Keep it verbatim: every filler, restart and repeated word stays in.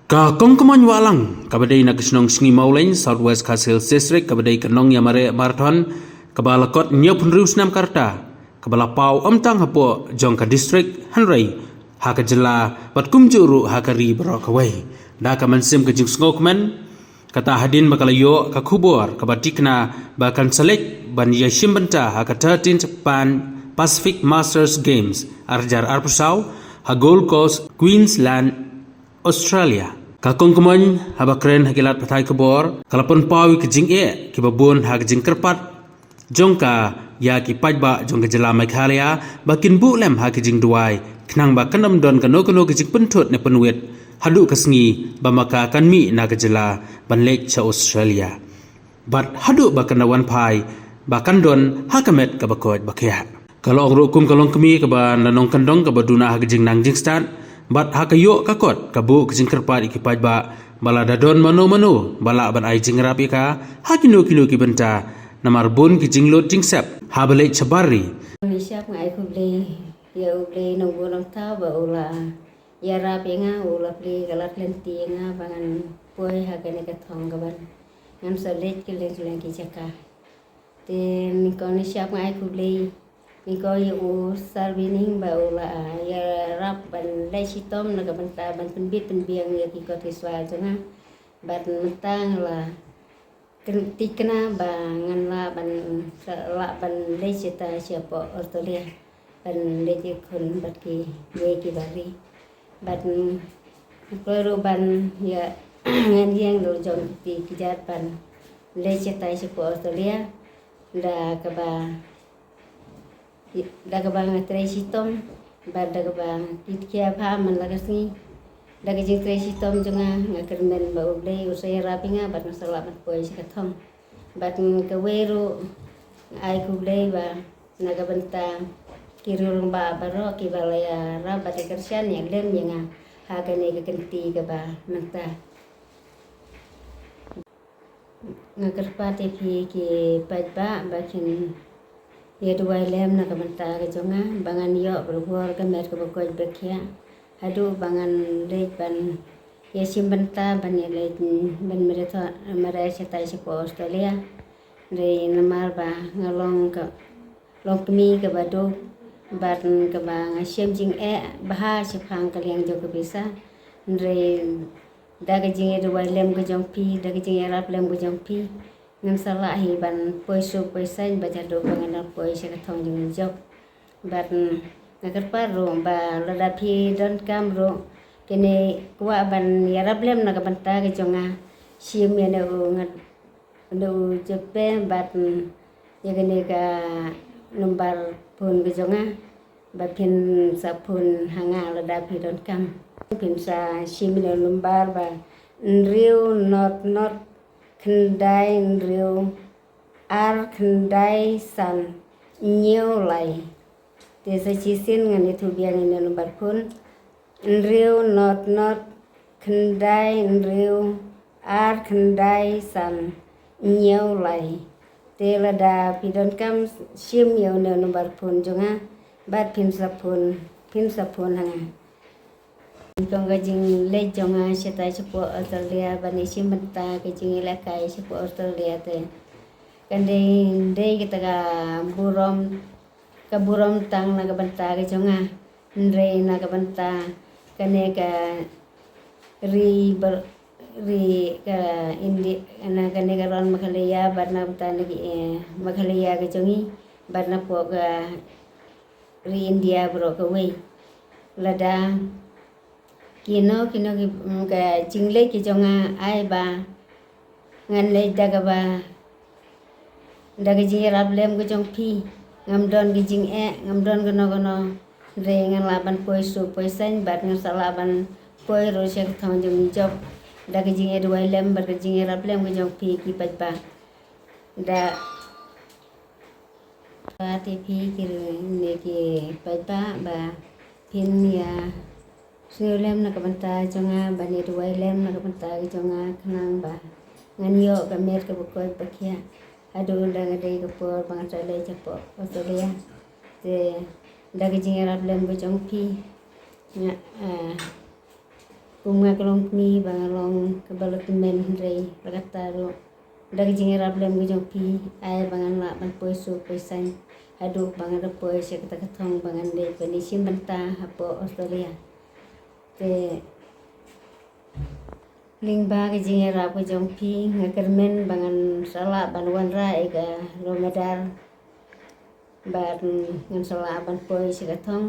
Ka Kong Kmoin Wahlang, kaba dei na ka shnong Sngi Mawleng, South West Khasi Hills District, kaba dei ka nongïamareh marathon, kaba la kot hynñiewphew hynriew snem ka rta, kaba la paw ym tang hapoh jong ka district, hynrei ha ka jylla bad kumjuh ruh ha ka ri baroh kawei. Da ka mynsiem ka jingsngewkmen, kata hadien ba ka la ïoh ka khubor kaba tikna ba kan sa leit ban ïashim bynta ha ka thirteenth Pan Pacific Masters Games ar hajar arphew saw ha Gold Coast, Queensland, Australia. Ka Kong Kmoin, haba kren ha ki lad pathai khubor, ka la pynpaw ïa ki jingeh kiba bun ha ka jingkyrpad jong ka ïa ki paidbah jong ka jylla Meghalaya ba kin buh lem ha ki jingduwai, khnang ba kan ym don kano kano ki jingpynthut ne pynwit haduh ka sngi ba ma ka kan mih na ka jylla ban leit sha Australia. Bad haduh ba kan da wan phai ba kan don ha ka met kaba koit ba khiah. Ka la ong ruh kum ka longkmie kaba na nongkyndong kaba duna ha ka jingnang jingstad bad ha ka ïoh ka kot ka buh ka jingkyrpad ïa ki paidbah ba lada don mano mano ba lah ban ai jingïarap ïa ka ha kino kino ki bynta, namar bun ki jinglut jingsep haba leit shabar ri. Ngi shap nga ai khublei ïa U Blei Nongbuh Nongthaw ba u la ïarap ïa nga, u la plie ka lad lynti ïa nga ba ngan poi ha kane ka thong kaban ngan sa leit kylleng kylleng ki jaka. Te nyngkong ngi shap nga ai khublei nyngkong ïa u Sir Bining ba u la ïarap ban leit shitom na ka bynta ban pynbit pynbiang ïa ki kot ki swa jong nga. Bad mynta nga la kyn- tikna ba ngan lah ban lah ban leit shata shapoh Australia ban leit ïakhun bad kiwei ki bari. Bad mm, kloi ruh ban ïa ngan ïeng da la jong ki kjat ban leit shata shapoh Australia da kaba da kaba nga trei shitom bad da kaba kit khia bha man la ka sngi. Da ka jingtrei shitom jong nga nga kyrmen ba U Blei u sa ïarap ïa nga bad nga sa lah ban poi sha ka thong. Bad kawei ruh nga ai khublei ba na ka bynta ki rangbah baroh kiba la ïarap bad ïa kyrshan ïa lem ïa nga ha kane ka kynti kaba mynta. Nga kyrpad ïa phi ki paidbah ba kin ïa duwai lem na ka bynta ka jong nga ba ngan ïoh bor ka met kaba koit ba khiah haduh ba ngan leit ban ïa shim bynta ban ïa leit ban marathon marathon shatai shapoh Australia. Dei namar ba nga long ka long kmie kaba duk bad kaba nga shem jingeh bha shaphang ka liang jong ka pisa. Hynrei da ka jingïaduwai lem ka jong phi, da ka jingïarap lem ka jong phi, ngan sa lah hi ban poi suk poi saiñ ba haduh ba ngan poi sha ka thong jong jop. Bad nga kyrpad ruh ba lada phi donkam ruh kine kwah ban ïarap lem na ka bynta ka jong nga, shim ïa ne u nga Ndu jepe bad ïa kane ka number phone ka jong nga ba phin sa phone ha nga lada phi donkam. Phin sa shim ïa number ba hynriew not not khyndai hynriew ar khyndai san hynñiew lai. Te sa shisien ngan ïathuh biang ïa number phone. Hynriew not not khyndai hynriew ar khyndai san hynñiew lai. Te lada phi donkam shim ïa une u number phone jong nga bad phin sa phone, phin sa phone ha nga. Nyngkong ka jingleit jong nga shatai shapoh Australia ban ïashim bynta ka jingïalehkai shapoh Australia te kan dei, dei kata ka burom, ka burom tang na ka bynta ka jong nga. Hynrei na ka bynta kane ka ri ber-, ri ka Indi-, na kane ka ron Meghalaya bad na ka bynta na ki, eh, Meghalaya ka jong ngi bad na poh ka ri India baroh kawei. Lada kino kino ki, mm, ka jingleit ki jong nga ai ba ngan leit da kaba, da ka jingïarap lem ka jong phi. Ngam don ka jingeh, ngam don kano kano. Hynrei ngan lah ban poi suk poi saiñ bad ngan sa lah ban poi ruh sha ka thong jong jop da ka jingïaduwai lem bad ka jingïarap lem ka jong phi ki paidbah. Da Pat ïa phi ki, ne ki paidbah ba phin ïa sngewlem na ka bynta jong nga, ban ïa duwai lem na ka bynta ka jong nga, khnang ba ngan ïoh ka met kaba koit ba khiah haduh ynda nga dei ka por ba ngan sa leit shapoh Australia. Te da ka jingïarap lem ka jong phi nga, ah, Kum nga ka longkmie ba nga long kaba la tymmen hynrei la katta ruh, da ka jingïarap lem ka jong phi, ai ba ngan lah ban poi suk poi saiñ haduh ba ngan da poi sha kata ka thong ba ngan dei ban ïashim bynta hapoh Australia. Te lyngba ka jingïarap ka jong phi, nga kyrmen ba ngan sa lah ban wanrah ïa ka longmedal bad ngan sa lah ban poi sha ka thong.